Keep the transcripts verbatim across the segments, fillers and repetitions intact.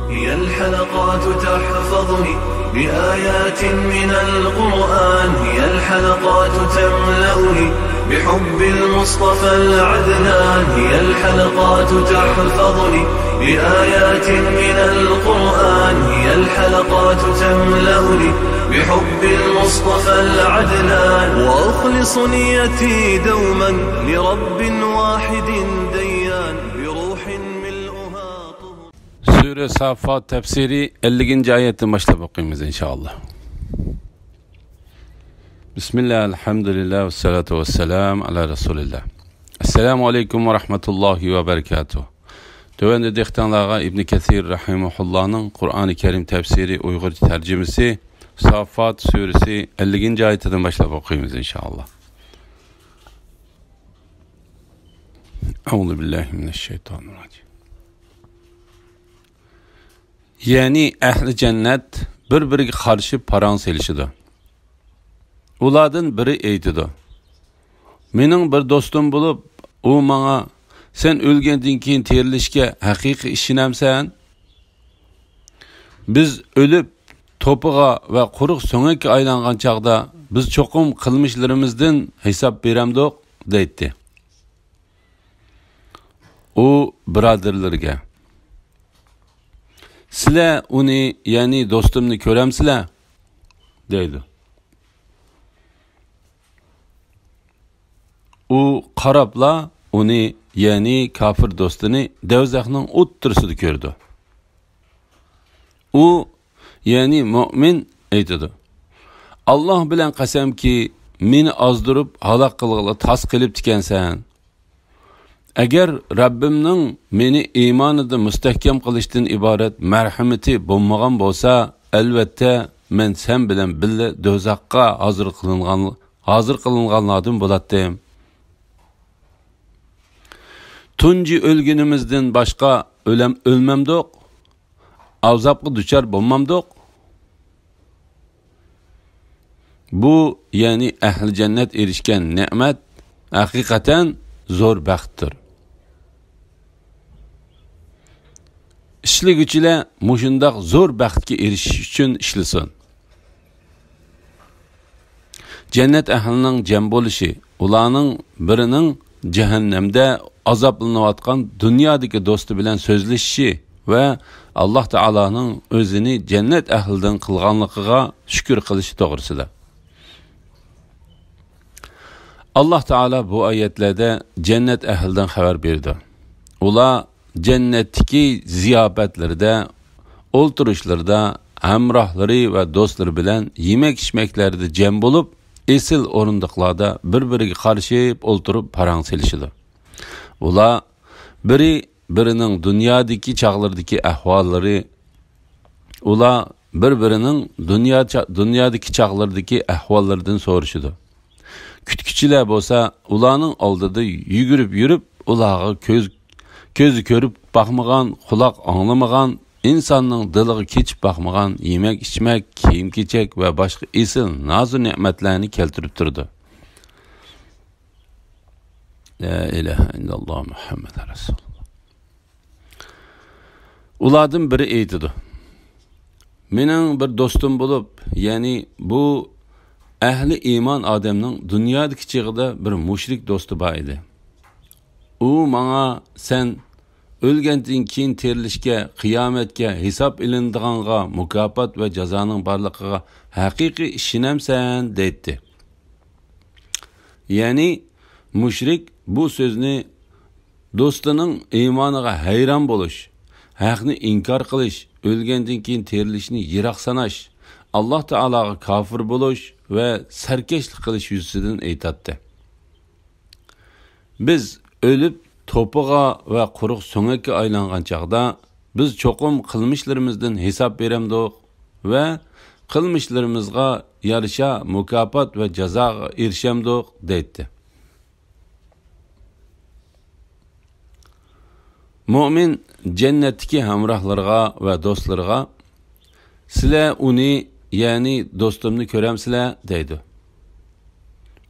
هي الحلقات تحفظني بآيات من القرآن، هي الحلقات تملأني بحب المصطفى العدنان، هي الحلقات تحفظني بآيات من القرآن، هي الحلقات تملأني بحب المصطفى العدنان، وأخلص نيتي دوما لرب واحد ديان، بروح ملؤها طهر. سۈرە ساففات تەپسىرى ئەللىكىنچى ئايەتتىن باشلاپ ئوقۇيمىز، ئىنشائاللا. بىسمىللا، ئەلھەمدۇلىللا، ۋەسسالاتۇ ۋەسسالامۇ ئالا رەسۇلىللا. ئەسسالامۇ ئەلەيكۇم ۋە رەھمەتۇللاھى ۋە بەرىكاتۇھ. تۆۋەندە دىققىتىڭلارغا ئىبنى كەسىر رەھىمەھۇللانىڭ قۇرئانى كەرىم تەپسىرى ئۇيغۇرچە تەرجىمىسى، ساففات سۈرىسى ئەللىكىنچى ئايىتىدىن باشلاپ ئوقۇيمىز، ئىنشائاللا. ئەئۇزۇ بىللاھى مىنەششەيتانىررەجىم. يەنى ئەھلى جەننەت بىر-بىرىگە قارىشىپ پاراڭ سېلىشىدۇ. ئۇلاردىن بىرى ئېيتىدۇ: «مېنىڭ بىر دوستۇم بولۇپ، ئۇ ماڭا، سەن ئۆلگەندىن كېيىن تىرىلىشكە ھەقىقىي ئىشىنەمسەن؟ بىز ئۆلۈپ، توپىغا ۋە قۇرۇق سۆڭەككە ئايلانغان چاغدا بىز چوقۇم قىلمىشلىرىمىزدىن ھېساب بېرەمدۇق؟» دەيتتى. ئۇ بۇرادەرلىرىگە: «سىلەر ئۇنى، يەنى دوستۇمنى كۆرەمسىلەر؟» دەيدۇ. ئۇ قاراپلا ئۇنى، يەنى كاپىر دوستىنى دەۋزەخنىڭ ئوتتۇرىسىدا كۆرىدۇ. ئۇ، يەنى مۆمىن ئېيتىدۇ: «ئاللاھ بىلەن قەسەمكى، مېنى ئازدۇرۇپ ھالاك قىلغىلى تاس قېلىپتىكەنسەن. ئەگەر رەببىمنىڭ مېنى ئىمانىدا مۇستەھكەم قىلىشتىن ئىبارەت مەرھىمىتى بولمىغان بولسا، ئەلۋەتتە، مەن سەن بىلەن بىللە دوزاخقا ھازىر قىلىنغان، ھازىر قىلىنغانلاردىن بولاتتىم. تۇنجى ئۆلگىنىمىزدىن باشقا ئۆلەم-، ئۆلمەمدۇق؟» ئازابقا دۇچار بولمامدۇق؟ بۇ، يەنى ئەھلى جەننەت ئېرىشكەن نېمەت ھەقىقەتەن زور بەختتۇر. ئىشلىگۈچىلەر مۇشۇنداق زور بەختكە ئېرىشىش ئۈچۈن ئىشلىسۇن. جەننەت ئەھلىنىڭ جەم بولۇشى، ئۇلارنىڭ بىرىنىڭ جەھەننەمدە ئازابلىنىۋاتقان دۇنيادىكى دوستى بىلەن سۆزلىشىشى ۋە ئاللاھ تائالانىڭ ئۆزىنى جەننەت ئەھلىدىن قىلغانلىقىغا شۈكۈر قىلىشى توغرىسىدا. ئاللاھ تائالا بۇ ئايەتلەردە جەننەت ئەھلىدىن خەۋەر بېرىدۇ. ئۇلار جەننەتتىكى زىياپەتلىرىدە، ئولتۇرۇشلىرىدا ھەمراھلىرى ۋە دوستلىرى بىلەن يېمەك-ئىچمەكلەردە جەم بولۇپ، ئېسىل ئورۇندۇقلاردا بىر-بىرىگە قارىشىپ ئولتۇرۇپ پاراڭ سېلىشىدۇ. ئۇلار بىرى بىرىنىڭ دۇنيادىكى چاغلىرىدىكى ئەھۋاللىرى، ئۇلار بىر-بىرىنىڭ دۇنيا چا-، دۇنيادىكى چاغلىرىدىكى ئەھۋاللىرىدىن سورىشىدۇ. كۈتكۈچىلەر بولسا ئۇلارنىڭ ئالدىدا يۈگۈرۈپ يۈرۈپ، ئۇلارغا كۆز، كۆز كۆرۈپ باقمىغان، قۇلاق ئاڭلىمىغان، ئىنساننىڭ دىلىغا كېچىپ باقمىغان يېمەك-ئىچمەك، كىيىم-كېچەك ۋە باشقا ئېسىل نازۇ نېمەتلەرنى كەلتۈرۈپ تۇرىدۇ. لا ئىلاھە ئىللاللاھ مۇھەممەد رەسۇلۇللاھ. ئۇلاردىن بىرى ئېيتىدۇ: «مېنىڭ بىر دوستۇم بولۇپ، يەنى بۇ ئەھلى ئىمان ئادەمنىڭ دۇنيادىكى چېغىدا بىر مۇشرىك دوستى بار ئىدى. ئۇ ماڭا، سەن ئۆلگەندىن كېيىن تىرىلىشكە، قىيامەتكە، ھېساب ئېلىنىدىغانغا، مۇكاپات ۋە جازانىڭ بارلىقىغا ھەقىقىي ئىشىنەمسەن؟» دەيتتى. يەنى مۇشرىك بۇ سۆزنى دوستىنىڭ ئىمانىغا ھەيران بولۇش، ھەقنى ئىنكار قىلىش، ئۆلگەندىن كېيىن تىرىلىشنى يىراق ساناش، ئاللاھ تائالاغا كاپىر بولۇش ۋە سەركەشلىك قىلىش يۈزىسىدىن ئېيتاتتى. بىز ئۆلۈپ، توپىغا ۋە قۇرۇق سۆڭەككە ئايلانغان چاغدا، بىز چوقۇم قىلمىشلىرىمىزدىن ھېساب بېرەمدۇق ۋە قىلمىشلىرىمىزغا يارىشا مۇكاپات ۋە جازاغا ئېرىشەمدۇق؟ دەيتتى. مۆمىن جەننەتتىكى ھەمراھلىرىغا ۋە دوستلىرىغا: «سىلەر ئۇنى، يەنى دوستۇمنى كۆرەمسىلەر؟» دەيدۇ.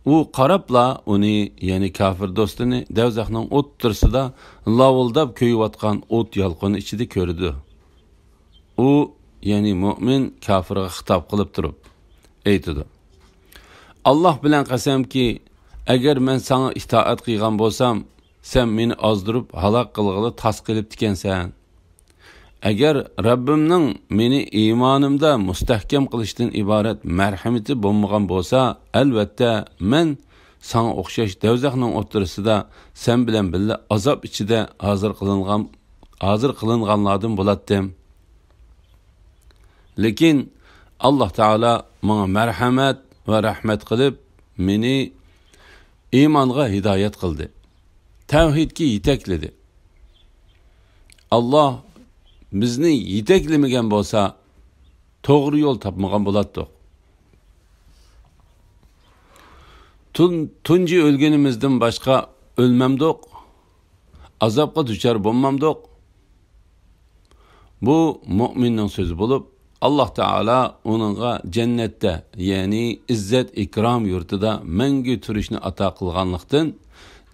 ئۇ قاراپلا ئۇنى، يەنى كاپىر دوستىنى دەۋزەخنىڭ ئوتتۇرىسىدا لاۋۇلداپ كۆيۈۋاتقان ئوت يالقۇنى ئىچىدە كۆرىدۇ. ئۇ، يەنى مۆمىن كاپىرغا خىتاب قىلىپ تۇرۇپ ئېيتىدۇ: «ئاللاھ بىلەن قەسەمكى، ئەگەر مەن ساڭا ئىتائەت قىلغان بولسام، سەن مېنى ئازدۇرۇپ ھالاك قىلغىلى تاس قېلىپتىكەنسەن. ئەگەر رەببىمنىڭ مېنى ئىمانىمدا مۇستەھكەم قىلىشتىن ئىبارەت مەرھىمىتى بولمىغان بولسا، ئەلۋەتتە، مەن ساڭا ئوخشاش دوزاخنىڭ ئوتتۇرىسىدا سەن بىلەن بىللە ئازاب ئىچىدە ھازىر قىلىنغان، ھازىر قىلىنغانلاردىن بولاتتىم. لېكىن ئاللاھ تائالا ماڭا مەرھەمەت ۋە رەھمەت قىلىپ، مېنى ئىمانغا ھىدايەت قىلدى، تەۋھىدكە يېتەكلىدى. ئاللاھ بىزنى يېتەكلىمىگەن بولسا، توغرا يول تاپمىغان بولاتتۇق. تۇن-، تۇنجى ئۆلگىنىمىزدىن باشقا ئۆلمەمدۇق، ئازابقا دۇچار بولمامدۇق؟» بۇ مۆمىننىڭ سۆزى بولۇپ، ئاللاھ تائالا ئۇنىڭغا جەننەتتە، يەنى ئىززەت ئىكرام يۇرتىدا مەڭگۈ تۇرۇشنى ئاتا قىلغانلىقتىن،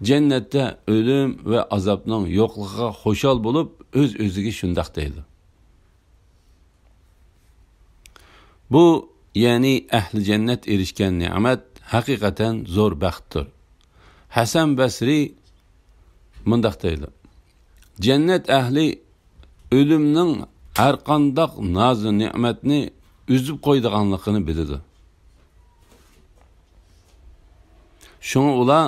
جەننەتتە ئۆلۈم ۋە ئازابنىڭ يوقلۇقىغا خۇشال بولۇپ، ئۆز-ئۆزىگە شۇنداق دەيدۇ. بۇ، يەنى ئەھلى جەننەت ئېرىشكەن نېمەت ھەقىقەتەن زور بەختتۇر. ھەسەن بەسرى مۇنداق دەيدۇ: «جەننەت ئەھلى ئۆلۈمنىڭ ھەرقانداق نازۇ نېمەتنى ئۈزۈپ قويىدىغانلىقىنى بىلىدۇ. شۇڭا ئۇلار،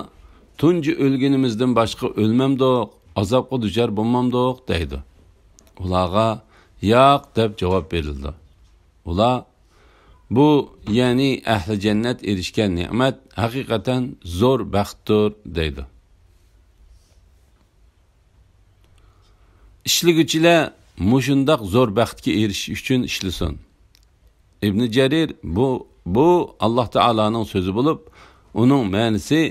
تۇنجى ئۆلگىنىمىزدىن باشقا ئۆلمەمدۇق، ئازابقا دۇچار بولمامدۇق؟» دەيدۇ. ئۇلارغا، «ياق» دەپ جاۋاب بېرىلىدۇ. ئۇلار، «بۇ، يەنى ئەھلى جەننەت ئېرىشكەن نېمەت ھەقىقەتەن زور بەختتۇر» دەيدۇ. ئىشلىگۈچىلەر مۇشۇنداق زور بەختكە ئېرىشىش ئۈچۈن ئىشلىسۇن. ئىبنى جەرىر، بۇ، بۇ ئاللاھ تائالانىڭ سۆزى بولۇپ، ئۇنىڭ مەنىسى،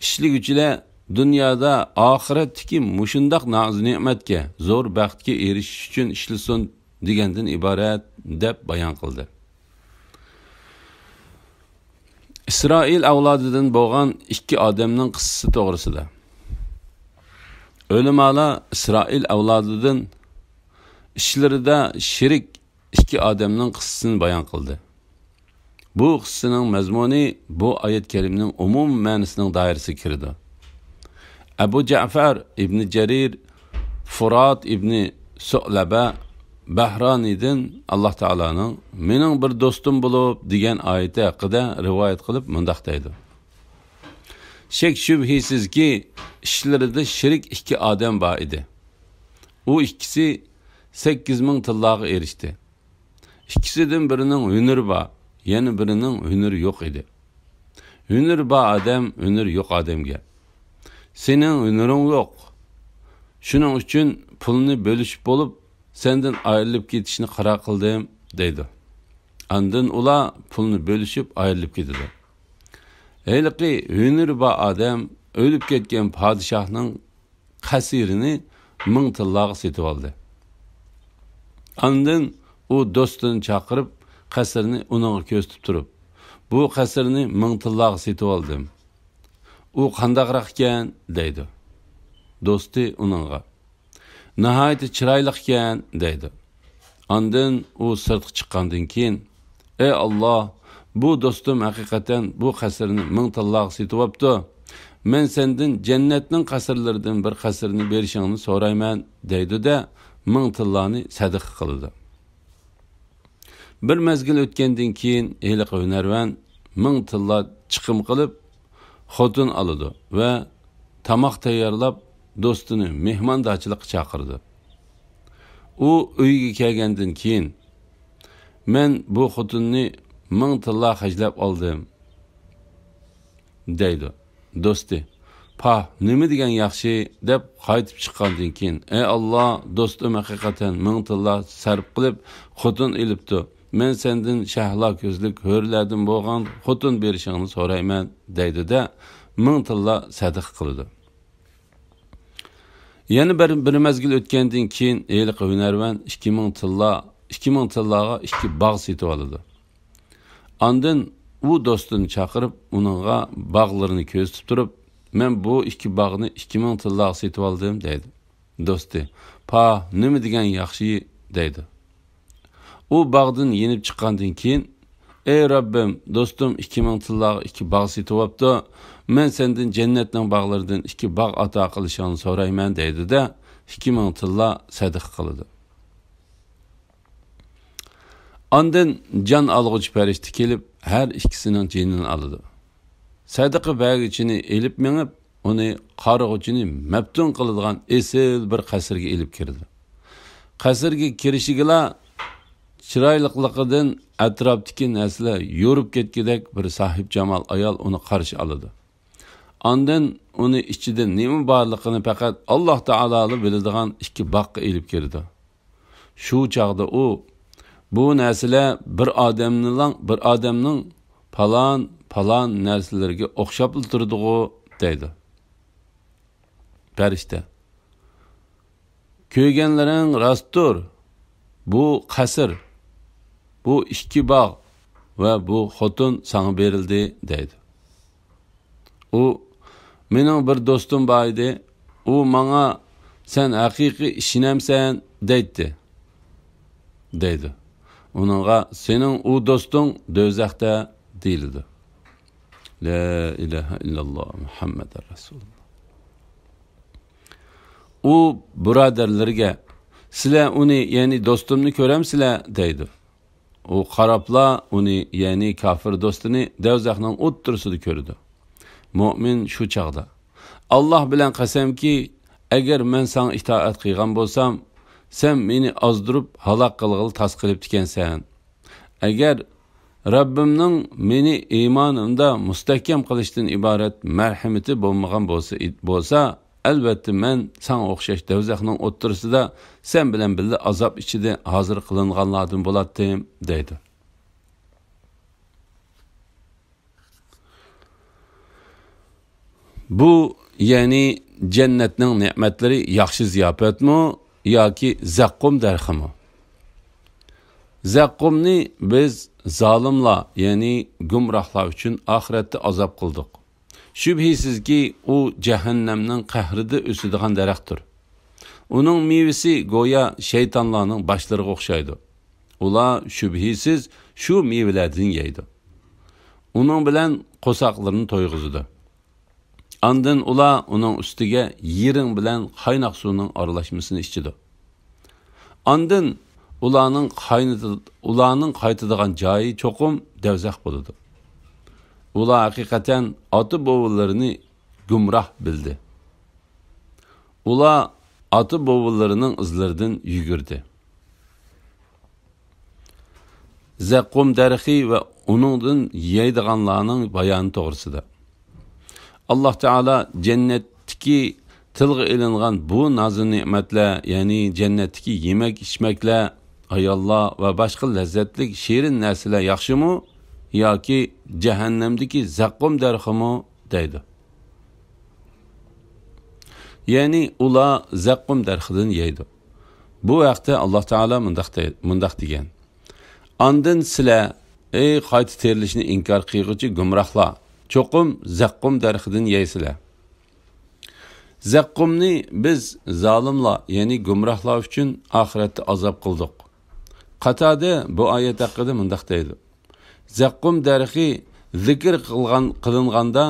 ئىشلىگۈچىلەر دۇنيادا ئاخىرەتتىكى مۇشۇنداق نازۇ نېمەتكە، زور بەختكە ئېرىشىش ئۈچۈن ئىشلىسۇن دېگەندىن ئىبارەت، دەپ بايان قىلدى. ئىسرائىل ئەۋلادىدىن بولغان ئىككى ئادەمنىڭ قىسسىسى توغرىسىدا. ئۆلىمالار ئىسرائىل ئەۋلادىدىن ئىشلىرىدا شېرىك ئىككى ئادەمنىڭ قىسسىسىنى بايان قىلدى. بۇ قىسسىنىڭ مەزمۇنى بۇ ئايەت كەرىمنىڭ ئومۇمىي مەنىسىنىڭ دائىرىسىگە كىرىدۇ. ئەبۇ جەئفەر ئىبنى جەرىر، فۇرات ئىبنى سۇئلەبە بەھرانىدىن ئاللاھ تائالانىڭ «مېنىڭ بىر دوستۇم بولۇپ» دېگەن ئايىتى ھەققىدە رىۋايەت قىلىپ مۇنداق دەيدۇ: شەك-شۈبھىسىزكى، ئىشلىرىدا شېرىك ئىككى ئادەم بار ئىدى. ئۇ ئىككىسى سەككىز مىڭ تىللاغا ئېرىشتى. ئىككىسىدىن بىرىنىڭ ھۈنىرى بار، يەنە بىرىنىڭ ھۈنىرى يوق ئىدى. ھۈنىرى بار ئادەم ھۈنىرى يوق ئادەمگە: «سېنىڭ ھۈنىرىڭ يوق. شۇنىڭ ئۈچۈن پۇلنى بۆلۈشۈپ بولۇپ، سەندىن ئايرىلىپ كېتىشنى قارار قىلدىم» دەيدۇ. ئاندىن ئۇلار پۇلنى بۆلۈشۈپ ئايرىلىپ كېتىدۇ. ھېلىقى ھۈنىرى بار ئادەم ئۆلۈپ كەتكەن پادىشاھنىڭ قەسىرىنى مىڭ تىللاغا سېتىۋالدى. ئاندىن ئۇ دوستىنى چاقىرىپ، قەسىرنى ئۇنىڭغا كۆرسىتىپ تۇرۇپ: «بۇ قەسىرنى مىڭ تىللاغا سېتىۋالدىم. ئۇ قانداقراق ئىكەن؟» دەيدۇ. دوستى ئۇنىڭغا: «ناھايىتى چىرايلىق ئىكەن» دەيدۇ. ئاندىن ئۇ سىرتقا چىققاندىن كېيىن: «ئەي ئاللاھ، بۇ دوستۇم ھەقىقەتەن بۇ قەسىرنى مىڭ تىللاغا سېتىۋاپتۇ. مەن سەندىن جەننەتنىڭ قەسىرلىرىدىن بىر قەسىرنى بېرىشىڭنى سورايمەن» دەيدۇ-دە، مىڭ تىللانى سەدىقە قىلىدۇ. بىر مەزگىل ئۆتكەندىن كېيىن ھېلىقى ھۈنەرۋەن مىڭ تىللا چىقىم قىلىپ، خوتۇن ئالىدۇ ۋە تاماق تەييارلاپ، دوستىنى مېھماندارچىلىققا چاقىرىدۇ. ئۇ ئۆيىگە كەلگەندىن كېيىن: «مەن بۇ خوتۇننى مىڭ تىللا خەجلەپ ئالدىم» دەيدۇ. دوستى: «پاھ، نېمە دېگەن ياخشى» دەپ قايتىپ چىققاندىن كېيىن: «ئەي ئاللاھ، دوستۇم ھەقىقەتەن مىڭ تىللا سەرپ قىلىپ خوتۇن ئېلىپتۇ. مەن سەندىن شەھلا كۆزلۈك ھۆرلەردىن بولغان خوتۇن بېرىشىڭنى سورايمەن» دەيدۇ-دە، مىڭ تىللا سەدىقە قىلىدۇ. يەنە بىر، بىر مەزگىل ئۆتكەندىن كېيىن ھېلىقى ھۈنەرۋەن ئىككى مىڭ تىللا، ئىككى مىڭ تىللاغا ئىككى باغ سېتىۋالىدۇ. ئاندىن ئۇ دوستىنى چاقىرىپ، ئۇنىڭغا باغلىرىنى كۆرسىتىپ تۇرۇپ: «مەن بۇ ئىككى باغنى ئىككى مىڭ تىللاغا سېتىۋالدىم» دەيدۇ. دوستى: «پاھ، نېمە دېگەن ياخشى» دەيدۇ. ئۇ باغدىن يېنىپ چىققاندىن كېيىن، ئەي رەببىم، دوستۇم ئىككى مىڭ تىللاغا ئىككى باغ سېتىۋاپتۇ، مەن سەندىن جەننەتنىڭ باغلىرىدىن ئىككى باغ ئاتا قىلىشىڭنى سورايمەن دەيدۇ-دە، ئىككى مىڭ تىللا سەدىقە قىلىدۇ. ئاندىن جان ئالغۇچى پەرىشتە كېلىپ، ھەر ئىككىسىنىڭ جېنىنى ئالىدۇ. سەدىقە بەرگۈچىنى ئېلىپ مېڭىپ، ئۇنى قارىغۇچىنى مەپتۇن قىلىدىغان ئېسىل بىر قەسىرگە ئېلىپ كىرىدۇ. قەسىرگە كىرىشىگىلا چىرايلىقلىقىدىن ئەتراپتىكى نەرسىلەر يورۇپ كەتكۈدەك بىر ساھىبجامال ئايال ئۇنى قارشى ئالىدۇ. ئاندىن ئۇنى ئىچىدە نېمە بارلىقىنى پەقەت ئاللاھ تائالالا بىلىدىغان ئىككى باغقا ئېلىپ كىرىدۇ. شۇ چاغدا ئۇ، بۇ نەرسىلەر بىر ئادەمنىلا، بىر ئادەمنىڭ پالان، پالان نەرسىلىرىگە ئوخشاپلا تۇرىدىغۇ، دەيدۇ. پەرىشتە، كۆرگەنلىرىڭ راستتۇر. بۇ قەسىر، بۇ ئىككى باغ ۋە بۇ خوتۇن ساڭا بېرىلدى، دەيدۇ. ئۇ، مېنىڭ بىر دوستۇم بار ئىدى، ئۇ ماڭا، سەن ھەقىقىي ئىشىنەمسەن؟ دەيتتى، دەيدۇ. ئۇنىڭغا، سېنىڭ ئۇ دوستۇڭ دوزاختا، دېيىلىدۇ. لا ئىلاھە ئىللاللا مۇھەممەدۇر رەسۇلۇللا. ئۇ بۇرادەرلىرىگە، سىلەر ئۇنى، يەنى دوستۇمنى كۆرەمسىلەر؟ دەيدۇ. ئۇ قاراپلا ئۇنى، يەنى كاپىر دوستىنى دوزاخنىڭ ئوتتۇرىسىدا كۆرىدۇ. مۆمىن شۇ چاغدا، ئاللاھ بىلەن قەسەمكى، ئەگەر مەن ساڭا ئىتائەت قىلغان بولسام، سەن مېنى ئازدۇرۇپ ھالاك قىلغىلى تاس قېلىپتىكەنسەن. ئەگەر رەببىمنىڭ مېنى ئىمانىمدا مۇستەھكەم قىلىشتىن ئىبارەت مەرھىمىتى بولمىغان بولسا، بولسا، ئەلۋەتتە، مەن ساڭا ئوخشاش دوزاخنىڭ ئوتتۇرىسىدا سەن بىلەن بىللە ئازاب ئىچىدە ھازىر قىلىنغانلاردىن بولاتتىم، دەيدۇ. بۇ، يەنى جەننەتنىڭ نېمەتلىرى ياخشى زىياپەتمۇ ياكى زەققۇم دەرىخىمۇ؟ زەققۇمنى بىز زالىملار، يەنى گۇمراھلار ئۈچۈن ئاخىرەتتە ئازاب قىلدۇق. شۈبھىسىزكى، ئۇ جەھەننەمنىڭ قەھرىدە ئۆسىدىغان دەرەختۇر. ئۇنىڭ مېۋىسى گويا شەيتانلارنىڭ باشلىرىغا ئوخشايدۇ. ئۇلار شۈبھىسىز شۇ مېۋىلەردىن يەيدۇ. ئۇنىڭ بىلەن قورساقلىرىنى تويغۇزىدۇ. ئاندىن ئۇلار ئۇنىڭ ئۈستىگە يىرىڭ بىلەن قايناق سۇنىڭ ئارىلاشمىسىنى ئىچىدۇ. ئاندىن ئۇلارنىڭ قاينىتى-، ئۇلارنىڭ قايتىدىغان جايى چوقۇم دوزاخ بولىدۇ. ئۇلار ھەقىقەتەن ئاتا-بوۋىلىرىنى گۇمراھ بىلدى. ئۇلار ئاتا-بوۋىلىرىنىڭ ئىزلىرىدىن يۈگۈردى. زەققۇم دەرىخى ۋە ئۇنىڭدىن يەيدىغانلارنىڭ بايانى توغرىسىدا. ئاللاھ تائالا جەننەتتىكى تىلغا ئېلىنغان بۇ نازۇ نېمەتلەر، يەنى جەننەتتىكى يېمەك-ئىچمەكلەر، ئاياللار ۋە باشقا لەززەتلىك شېرىن نەرسىلەر ياخشىمۇ ياكى جەھەننەمدىكى زەققۇم دەرىخىمۇ؟ دەيدۇ. يەنى ئۇلار زەققۇم دەرىخىدىن يەيدۇ. بۇ ھەقتە ئاللاھ تائالا مۇنداق دەي-، مۇنداق دېگەن: ئاندىن سىلەر، ئەي قايتا تىرىلىشنى ئىنكار قىلغۇچى گۇمراھلار، چوقۇم زەققۇم دەرىخىدىن يەيسىلەر. زەققۇمنى بىز زالىملار، يەنى گۇمراھلار ئۈچۈن ئاخىرەتتە ئازاب قىلدۇق. قاتادە بۇ ئايەت ھەققىدە مۇنداق دەيدۇ: زەققۇم دەرىخى زىكىر قىلغان، قىلىنغاندا،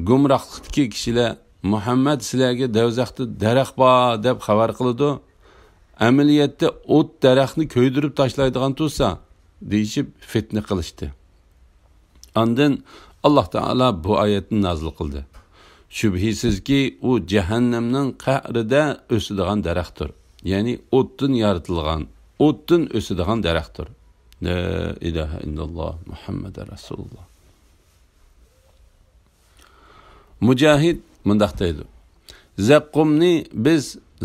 گۇمراھلىقتىكى كىشىلەر، مۇھەممەد سىلەرگە دوزاختا دەرەخ بار دەپ خەۋەر قىلىدۇ. ئەمەلىيەتتە ئوت دەرەخنى كۆيدۈرۈپ تاشلايدىغان تۇرسا، دېيىشىپ پىتنە قىلىشتى. ئاندىن ئاللاھ تائالا بۇ ئايەتنى نازىل قىلدى. شۈبھىسىزكى، ئۇ جەھەننەمنىڭ قەئرىدە ئۆسىدىغان دەرەختۇر. يەنى ئوتتىن يارىتىلغان، ئوتتىن ئۆسىدىغان دەرەختۇر. لا ئىلاھە ئىللاللاھ مۇھەممەدۇر رەسۇلۇللاھ. مۇجاھىد مۇنداق دەيدۇ: زەققۇمنى بىز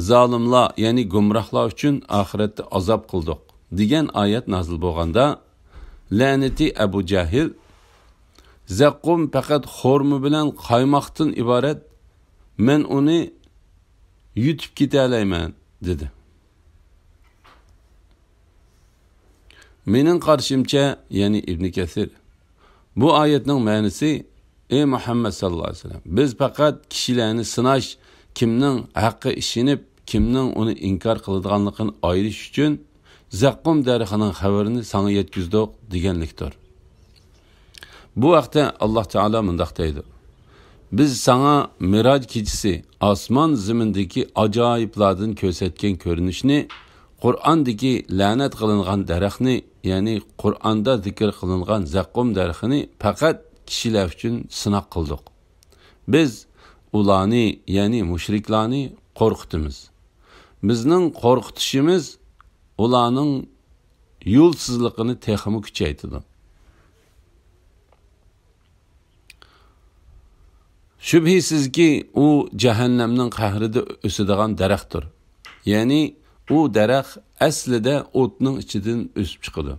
زالىملار، يەنى گۇمراھلار ئۈچۈن ئاخىرەتتە ئازاب قىلدۇق، دېگەن ئايەت نازىل بولغاندا، لەنىتى ئەبۇ جەھىل، زەققۇم پەقەت خورما بىلەن قايماقتىن ئىبارەت، مەن ئۇنى يۇتۇپ كېتەلەيمەن، دېدى. مېنىڭ قارىشىمچە، يەنى ئىبنى كەسىر، بۇ ئايەتنىڭ مەنىسى، ئەي مۇھەممەد ساللاللاھۇ ئەلەيھى ۋەسەللەم، بىز پەقەت كىشىلەرنى سىناش، كىمنىڭ ھەققە ئىشىنىپ، كىمنىڭ ئۇنى ئىنكار قىلىدىغانلىقىنى ئايرىش ئۈچۈن زەققۇم دەرىخىنىڭ خەۋىرىنى ساڭا يەتكۈزدۇق دېگەنلىكتۇر. بۇ ھەقتە ئاللاھ تائالا مۇنداق دەيدۇ: بىز ساڭا مىراج كېچىسى ئاسمان زېمىندىكى ئاجايىپلاردىن كۆرسەتكەن كۆرۈنۈشنى، قۇرئاندىكى لەنەت قىلىنغان دەرەخنى، يەنى قۇرئاندا زىكىر قىلىنغان زەققۇم دەرىخىنى پەقەت كىشىلەر ئۈچۈن سىناق قىلدۇق. بىز ئۇلارنى، يەنى مۇشرىكلارنى قورقۇتىمىز. بىزنىڭ قورقۇتۇشىمىز ئۇلارنىڭ يولسىزلىقىنى تېخىمۇ كۈچەيتىدۇ. شۈبھىسىزكى، ئۇ جەھەننەمنىڭ قەھرىدە ئۆسىدىغان دەرەختۇر. يەنى ئۇ دەرەخ ئەسلىدە ئوتنىڭ ئىچىدىن ئۆسۈپ چىقىدۇ.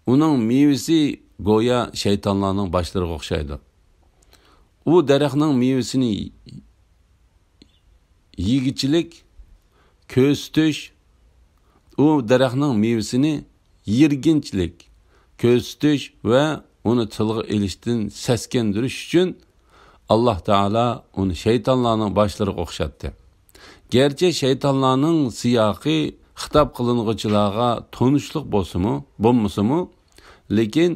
ئۇنىڭ مېۋىسى گويا شەيتانلارنىڭ باشلىرىغا ئوخشايدۇ. ئۇ دەرەخنىڭ مېۋىسىنى يېگۈچىلىك، كۆرسىتىش، ئۇ دەرەخنىڭ مېۋىسىنى يىرگىنچلىك، كۆرسىتىش ۋە ئۇنى تىلغا ئېلىشتىن سەسكەندۈرۈش ئۈچۈن، ئاللاھ تائالا ئۇنى شەيتانلارنىڭ باشلىرىغا ئوخشاتتى. گەرچە شەيتانلارنىڭ سىياقى خىتاب قىلىنغۇچىلارغا تونۇشلۇق بولسىمۇ، بولمىسىمۇ، لېكىن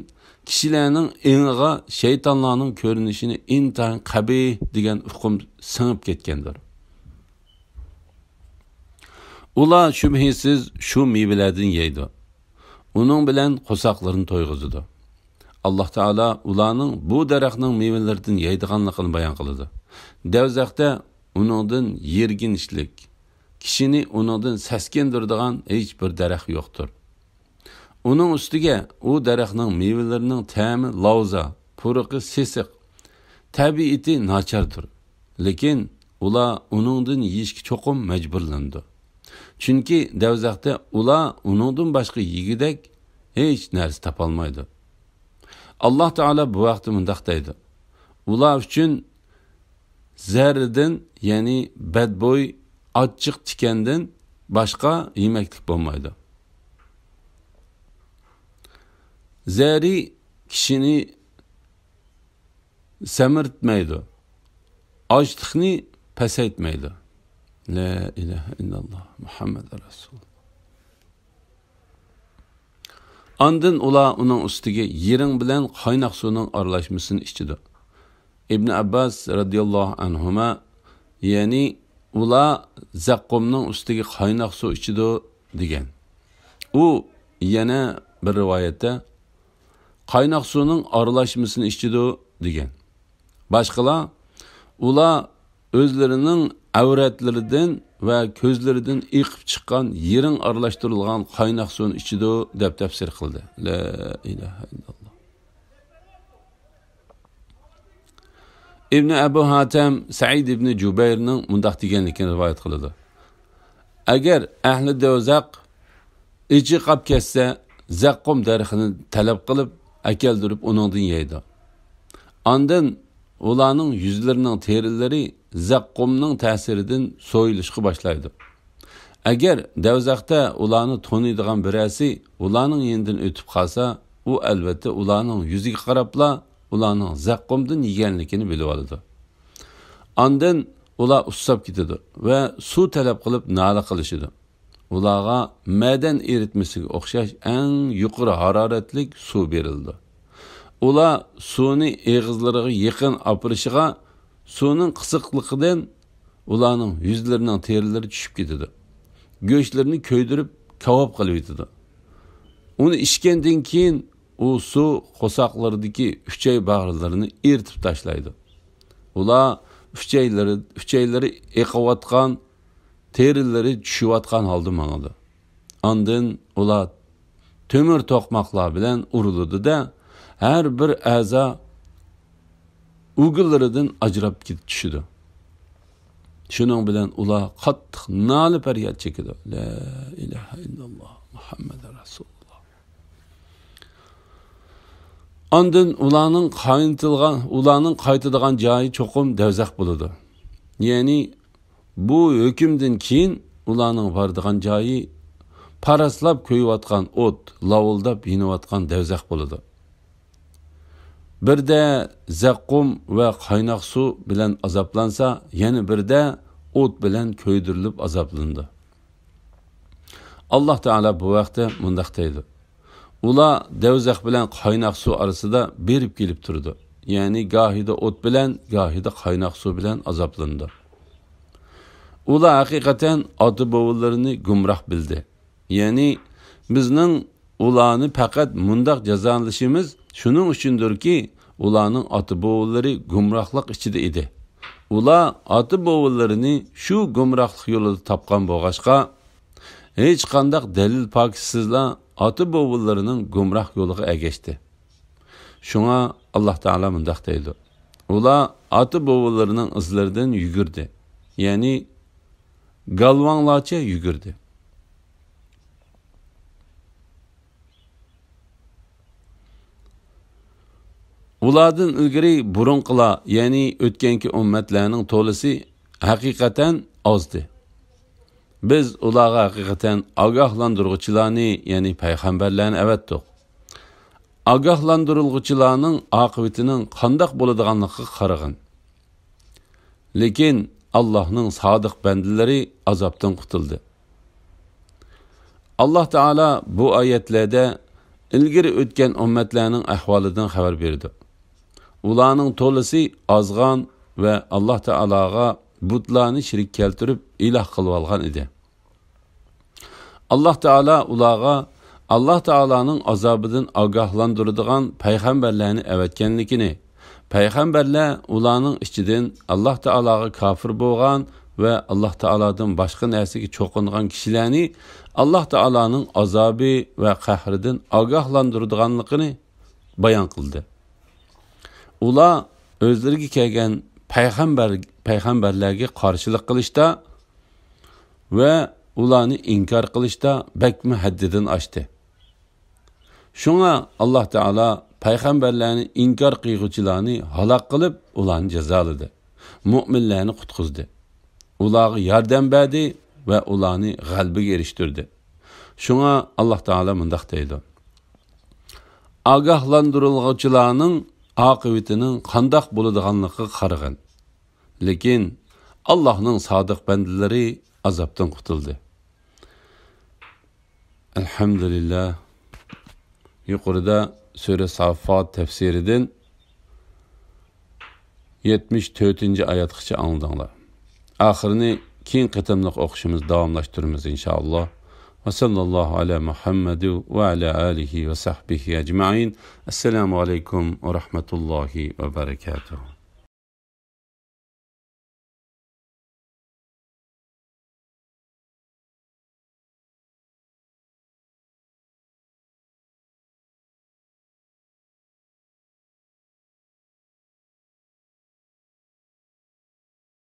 كىشىلەرنىڭ ئېڭىغا شەيتانلارنىڭ كۆرۈنۈشىنى ئىنتايىن قەبىھ دېگەن ئۇقۇم سىڭىپ كەتكەندۇر. ئۇلار شۈبھىسىز شۇ مېۋىلەردىن يەيدۇ. ئۇنىڭ بىلەن قورساقلىرىنى تويغۇزىدۇ. ئاللاھ تائالا ئۇلارنىڭ بۇ دەرەخنىڭ مېۋىلىرىدىن يەيدىغانلىقىنى بايان قىلىدۇ. دوزاختا ئۇنىڭدىن يىرگىنچلىك، كىشىنى ئۇنىڭدىن سەسكەندۈرىدىغان ھېچ بىر دەرەخ يوقتۇر. ئۇنىڭ ئۈستىگە ئۇ دەرەخنىڭ مېۋىلىرىنىڭ تەمى لاۋزا، پۇرىقى سېسىق، تەبىئىتى ناچاردۇر. لېكىن ئۇلار ئۇنىڭدىن يېيىشكە چوقۇم مەجبۇرلىنىدۇ. چۈنكى دوزاختا ئۇلار ئۇنىڭدىن باشقا يېگۈدەك ھېچ نەرسە تاپالمايدۇ. ئاللاھ تائالا بۇ ھەقتە مۇنداق دەيدۇ: ئۇلار ئۈچۈن زەردىن، يەنى بەدبوي ئاچچىق تىكەندىن باشقا يېمەكلىك بولمايدۇ. زەرى كىشىنى سەمرىتمەيدۇ، ئاچلىقنى پەسەيتمەيدۇ. لا ئىلاھە ئىللاللاھ، مۇھەممەد رەسۇلۇللاھ. ئاندىن ئۇلار ئۇنىڭ ئۈستىگە يىرىڭ بىلەن قايناق سۇنىڭ ئارىلاشمىسىنى ئىچىدۇ. ئىبن ئابباس رەزىياللاھۇ ئەنھۇما، يەنى ئۇلار زەققۇمنىڭ ئۈستىگە قايناق سۇ ئىچىدۇ، دېگەن. ئۇ يەنە بىر رىۋايەتتە، قايناق سۇنىڭ ئارىلاشمىسىنى ئىچىدۇ، دېگەن. باشقىلار، ئۇلار ئۆزلىرىنىڭ ئەۋرەتلىرىدىن ۋە كۆزلىرىدىن ئېقىپ چىققان يىرىڭ ئارىلاشتۇرۇلغان قايناق سۇنى ئىچىدۇ، دەپ تەپسىر قىلدى. لا ئىلاھە ئىللاللاھ. ئىبنى ئەبۇ ھاتەم سەئىد ئىبنى جۇبەيرنىڭ مۇنداق دېگەنلىكىنى رىۋايەت قىلىدۇ: ئەگەر ئەھلى دوزاخ ئېچىقاپ كەتسە، زەققۇم دەرىخىنى تەلەپ قىلىپ ئەكەلدۈرۈپ ئۇنىڭدىن يەيدۇ. ئاندىن ئۇلارنىڭ يۈزلىرىنىڭ تېرىلىرى زەققۇمنىڭ تەسىرىدىن سويۇلۇشقا باشلايدۇ. ئەگەر دوزاختا ئۇلارنى تونۇيدىغان بىرەرسى ئۇلارنىڭ يېنىدىن ئۆتۈپ قالسا، ئۇ ئەلۋەتتە ئۇلارنىڭ يۈزىگە قاراپلا ئۇلارنىڭ زەققۇمدىن يېگەنلىكىنى بىلىۋالىدۇ. ئاندىن ئۇلار ئۇسساپ كېتىدۇ ۋە سۇ تەلەپ قىلىپ نالە قىلىشىدۇ. ئۇلارغا مەدەن ئېرىتمىسىگە ئوخشاش ئەڭ يۇقىرى ھارارەتلىك سۇ بېرىلىدۇ. ئۇلار سۇنى ئېغىزلىرىغا يېقىن ئاپىرىشىغا، سۇنىڭ قىسىقلىقىدىن ئۇلارنىڭ يۈزلىرىنىڭ تېرىلىرى چۈشۈپ كېتىدۇ. گۆشلىرىنى كۆيدۈرۈپ، كاۋاپ قىلىۋېتىدۇ. ئۇنى ئىچكەندىن كېيىن، ئۇ سۇ قورساقلىرىدىكى ئۈچەي باغرىلىرىنى ئېرىتىپ تاشلايدۇ. ئۇلار ئۈچەيلىرى، ئۈچەيلىرى ئېقىۋاتقان، تېرىلىرى چۈشۈۋاتقان ھالدا ماڭىدۇ. ئاندىن ئۇلار تۆمۈر توقماقلار بىلەن ئۇرۇلىدۇ-دە، ھەر بىر ئەزا ئۆگىلىرىدىن ئاجراپ كېتىپ چۈشىدۇ. شۇنىڭ بىلەن ئۇلار قاتتىق نالە-پەرياد چېكىدۇ. لا ئىلاھە ئىللاللاھ، مۇھەممەد رەسۇلۇللاھ. ئاندىن ئۇلارنىڭ قاينىتىلغان، ئۇلارنىڭ قايتىدىغان جايى چوقۇم دوزاخ بولىدۇ. يەنى بۇ ھۆكۈمدىن كېيىن ئۇلارنىڭ بارىدىغان جايى پاراسلاپ كۆيۈۋاتقان ئوت، لاۋۇلداپ يېنىۋاتقان دوزاخ بولىدۇ. بىردە زەققۇم ۋە قايناق سۇ بىلەن ئازابلانسا، يەنە بىردە ئوت بىلەن كۆيدۈرۈلۈپ ئازابلىنىدۇ. ئاللاھ تائالا بۇ ھەقتە مۇنداق دەيدۇ: ئۇلار دەۋزەخ بىلەن قايناق سۇ ئارىسىدا بېرىپ كېلىپ تۇرىدۇ. يەنى گاھىدا ئوت بىلەن، گاھىدا قايناق سۇ بىلەن ئازابلىنىدۇ. ئۇلار ھەقىقەتەن ئاتا-بوۋىلىرىنى گۇمراھ بىلدى. يەنى بىزنىڭ ئۇلارنى پەقەت مۇنداق جازالىشىمىز شۇنىڭ ئۈچۈندۇركى، ئۇلارنىڭ ئاتا-بوۋىلىرى گۇمراھلىق ئىچىدە ئىدى. ئۇلار ئاتا-بوۋىلىرىنى شۇ گۇمراھلىق يولىدا تاپقان بولغاچقا، ھېچقانداق دەلىل-پاكىتسىزلا ئاتا-بوۋىلىرىنىڭ گۇمراھ يولىغا ئەگەشتى. شۇڭا ئاللاھ تائالا مۇنداق دەيدۇ: ئۇلار ئاتا-بوۋىلىرىنىڭ ئىزلىرىدىن يۈگۈردى. يەنى گالۋاڭلارچە يۈگۈردى. ئۇلاردىن ئىلگىرى بۇرۇنقىلار، يەنى ئۆتكەنكى ئۈممەتلەرنىڭ تولىسى ھەقىقەتەن ئازدى. بىز ئۇلارغا ھەقىقەتەن ئاگاھلاندۇرغۇچىلارنى، يەنى پەيغەمبەرلەرنى ئەۋەتتۇق. ئاگاھلاندۇرۇلغۇچىلارنىڭ ئاقىۋىتىنىڭ قانداق بولىدىغانلىقىغا قارىغىن. لېكىن ئاللاھنىڭ سادىق بەندىلىرى ئازابتىن قۇتۇلدى. ئاللاھ تائالا بۇ ئايەتلەردە ئىلگىرى ئۆتكەن ئۈممەتلەرنىڭ ئەھۋالىدىن خەۋەر بېرىدۇ. ئۇلارنىڭ تولىسى ئازغان ۋە ئاللاھ تائالاغا بۇتلارنى شېرىك كەلتۈرۈپ ئىلاھ قىلىۋالغان ئىدى. ئاللاھ تائالا ئۇلارغا ئاللاھ تائالانىڭ ئازابىدىن ئاگاھلاندۇرىدىغان پەيغەمبەرلەرنى ئەۋەتكەنلىكىنى، پەيغەمبەرلەر ئۇلارنىڭ ئىچىدىن ئاللاھ تائالاغا كاپىر بولغان ۋە ئاللاھ تائالادىن باشقا نەرسىگە چوقۇنغان كىشىلەرنى ئاللاھ تائالانىڭ ئازابى ۋە قەھرىدىن ئاگاھلاندۇرىدىغانلىقىنى بايان قىلدى. ئۇلار ئۆزلىرىگە كەلگەن پەيغەمبەر، پەيغەمبەرلەرگە قارشىلىق قىلىشتا ۋە ئۇلارنى ئىنكار قىلىشتا بەكمۇ ھەددىدىن ئاشتى. شۇڭا ئاللاھ تائالا پەيغەمبەرلەرنى ئىنكار قىلغۇچىلارنى ھالاك قىلىپ، ئۇلارنى جازالىدى. مۆمىنلەرنى قۇتقۇزدى. ئۇلارغا ياردەم بەردى ۋە ئۇلارنى غەلىبىگە ئېرىشتۈردى. شۇڭا ئاللاھ تائالا مۇنداق دەيدۇ: ئاگاھلاندۇرۇلغۇچىلارنىڭ ئاقىۋىتىنىڭ قانداق بولىدىغانلىقىغا قارىغىن. لېكىن ئاللاھنىڭ سادىق بەندىلىرى ئازابتىن قۇتۇلدى. ئەلھەمدۇلىللاھ. يۇقىرىدا سۈرە ساففات تەپسىرىدىن يەتمىش تۆتىنچى ئايەتقىچە ئاڭلىدىڭلار. ئاخىرىنى كېيىن قېتىملىق ئوقۇشىمىز داۋاملاشتۇرىمىز، ئىنشائاللاھ. ۋە ساللاللاھۇ ئەلا مۇھەممەد ۋە ئەلا ئالىھى ۋە سەھبىھى ئەجمەئىن. ئەسسالامۇ ئەلەيكۇم ۋە رەھمەتۇللاھى ۋە بەرەكاتۇھۇ.